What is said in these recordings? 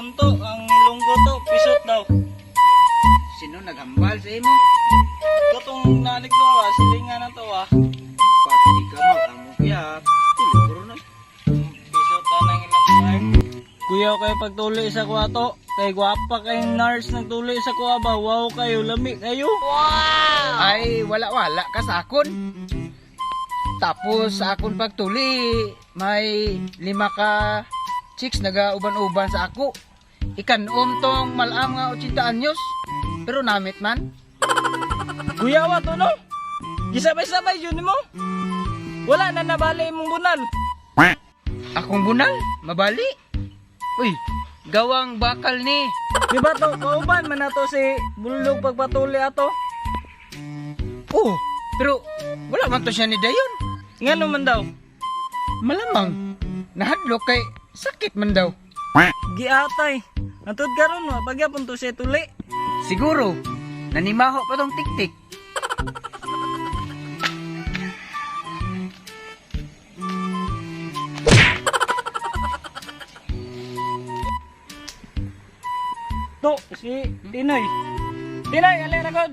Ingon to, ang Ilonggo to, pisot daw. Sino naghambal sa imo? Katong nanig to ah, silingan na to ah. Pati ka mo, amo kaya. Tuloy ko ron. Pisot na ng Ilonggo ay. Kuya kayo pagtuli sa kuha to. Kay gwapa kay nurse nagtuli sa kuha ba? Wow kayo, lami kayo. Ay, wala-wala ka sa akon. Tapos sa akon pagtuli, may lima ka chicks nagauban-uban sa ako. Ikanom tong malam nga 80 anyos. Pero namit man. Kuya wa to no? Gisabay-sabay yun mo. Wala na nabali imong bunal. Akong bunal, mabali. Uy, gawang bakal ni. Di ba to, kauban man na to si Bulog pagpatuli ato. Oh, pero wala man to siya ni Dayon. Ngano man daw? Malamang, nahadlok kay sakit man daw. Giatay. Antod karon wa pagyapon to siya tuli. Siguro, nanimaho pa tong tiktik. To si Tinoy. Tinoy, ali ra gud.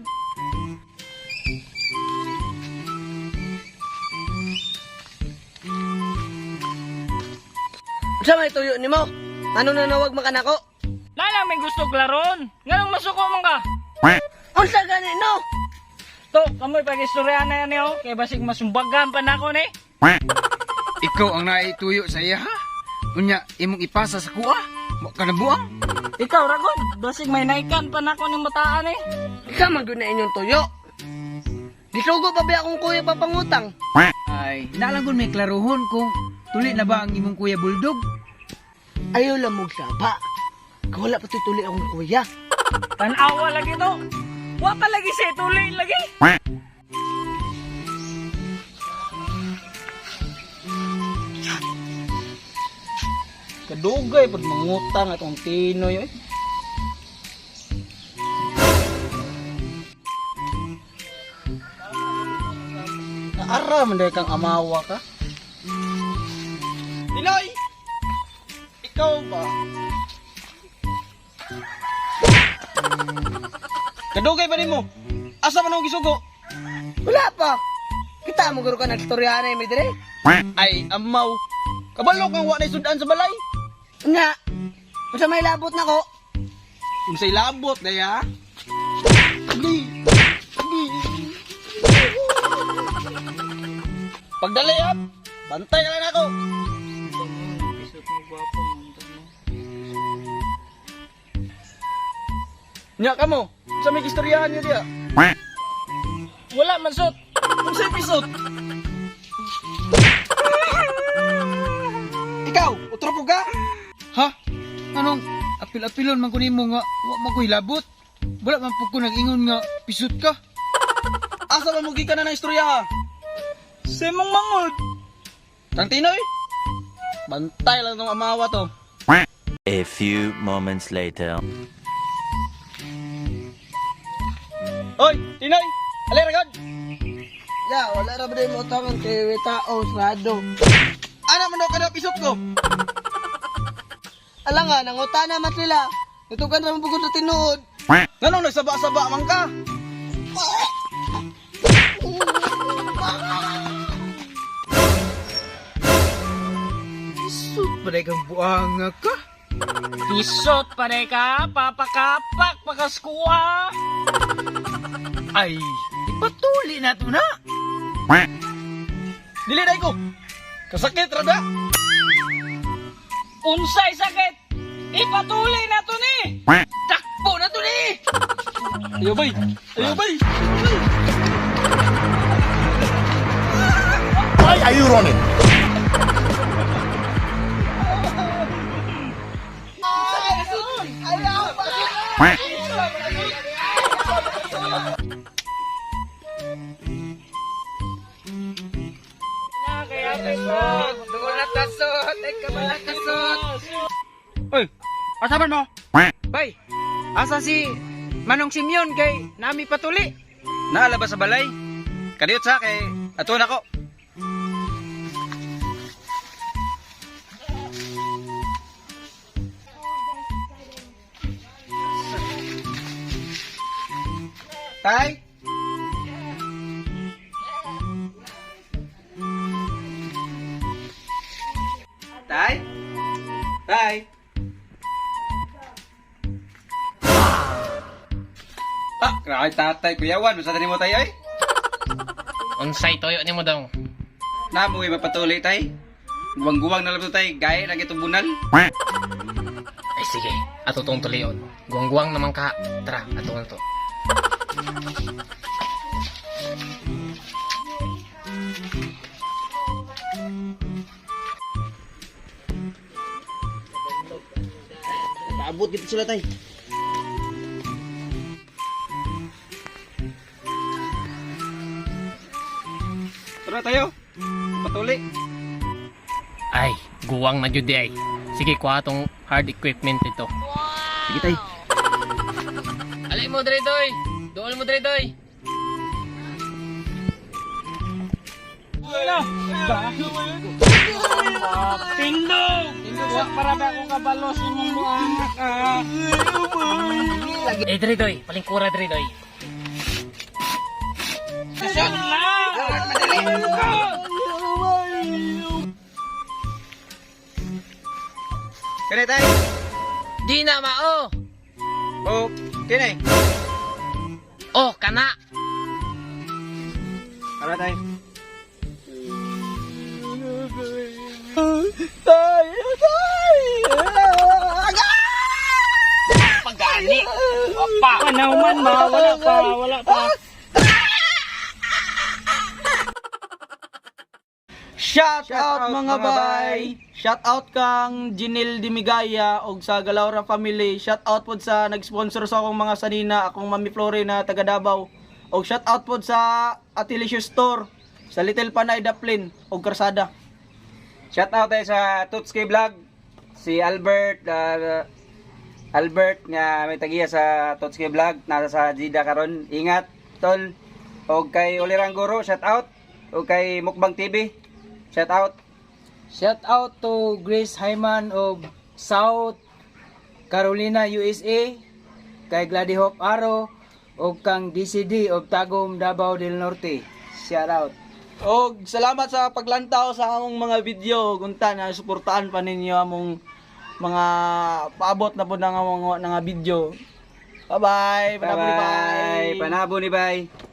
Unsa may tuyo nimo? Ano na nawag makanako? Lala may gusto klaron. Nganong masuko man ka? Unsa gani no? To, kamoy pag-istorya na yan oh. Kay basig masumbagan pa nako ni. Ikaw ang naituyo sa iya ha? Unya, imong ipasa sa kuha? Wa ka na buang? Ikaw ra gud, basig may naikan pa nako ning bataan eh. Ikaw man gyud na inyong tuyo. Gisugo pa ba akong kuya papangutang? Ay, naalanggon may klaruhon kung tuli na ba ang imong kuya bulldog. Ayaw lang mong saba. Kawala pa tuli akong kuya. Tanawa lagi to. Wa pa lagi siya tuli lagi. Kadugay pag mangutang atong Tinoy oy. Naara man dahil kang amawa ka. Tinoy! Ikaw ba? Kadugay ba nimo? Asa man ako gisugo? Wala pa. Kita mo guro ka nagstoryahan ay dire. Ay, amaw. Kabalo kang wa na sudan sa balay. Nga. Unsa may labot nako? Unsay labot daya? Di. Di. Pagdali up, bantay ka lang ako. Pisot mo gwapo mo. Nya kamo, sa may istoryahan niyo diya. Wala man sot. Unsay pisot? Ikaw, utro po ka? Ha? Anong apil-apilon man ko nimo nga wa man ko'y labot? Wala man po ko nag-ingon nga pisot ka. Asa man mo gikan na ng istorya ha? Sa imong mangod. Tang Tinoy? Bantay lang tong amawa to. A few moments later. Oy, Tinoy! Alay ragod! Ya, wala ra ba mo utangan kay tao sarado. Ana man daw kada pisot ko. Ala nga, nangutana man sila. Natugan ra man bugod sa tinuod. Ngano nagsaba-saba man ka? Pisot pa dahil kang buanga ka. Pisot pare ka, papakapak, pakaskuha. Ay, ipatuli na to na. Dili dai ko. Kasakit ra da. Unsay sakit? Ipatuli na to ni. Takbo na to ni! Ayo bay. Ayo bay. Why are you running? Na kaya pa. Doon na tasot, ay kabala kasot. Oy, asa man mo? Bay, asa si Manong Simeon kay nami patuli? Naala ba sa balay? Kadiyot sa kay ato na ko. Tay! Tay? Tay? Ah, grabe tatay, kuyawan, basta mo tayo ay. Unsay toyo nimo dong? Namuwi mapatuloy tay. Guwang-guwang na lang to, tay, gaya na itong bunal. Ay sige, ato tong tulion. Guwang-guwang naman ka. Tara, ato na to. Paabot gito sila, tay. Tara tayo. Patuli. Ay, guwang na jud di ay. Sige, kuha tong hard equipment ito. Sige tay. Alay mo dre doy. Dool mo dre doy. Tindog! Wa para ba ako kabalos imong buangak ah. Eh dre doy, palingkura dre doy. Kini tay. Di na mao. Oh, kini. Oh, kana. Tara tay. Tay! Tay! Pagani. Wapa. Panaw man ba? Wala pa, wala pa. Shout out, mga bay. Shout out kang Jinil Dimigaya og sa Galaura family. Shout out pod sa nag-sponsor sa akong mga sanina, akong Mami Flore na taga Davao. Og shout out pod sa Atilicious Store sa Little Panay Daplin og Karsada. Shout out tayo sa Tutski Vlog. Si Albert Albert nga may tagiya sa Tutski Vlog nasa sa Jida karon. Ingat tol. Og kay Olirang Guro, shout out. Og kay Mukbang TV, shout out. Shout out to Grace Hyman of South Carolina, USA, kay Glady Hope Aro, o kang DCD of Tagum, Davao del Norte. Shout out. Og salamat sa paglantaw sa among mga video kung ta na suportahan pa ninyo among mga paabot na po ng among mga video. Bye-bye. Panabo ni Bye. bye. Panabo ni bye.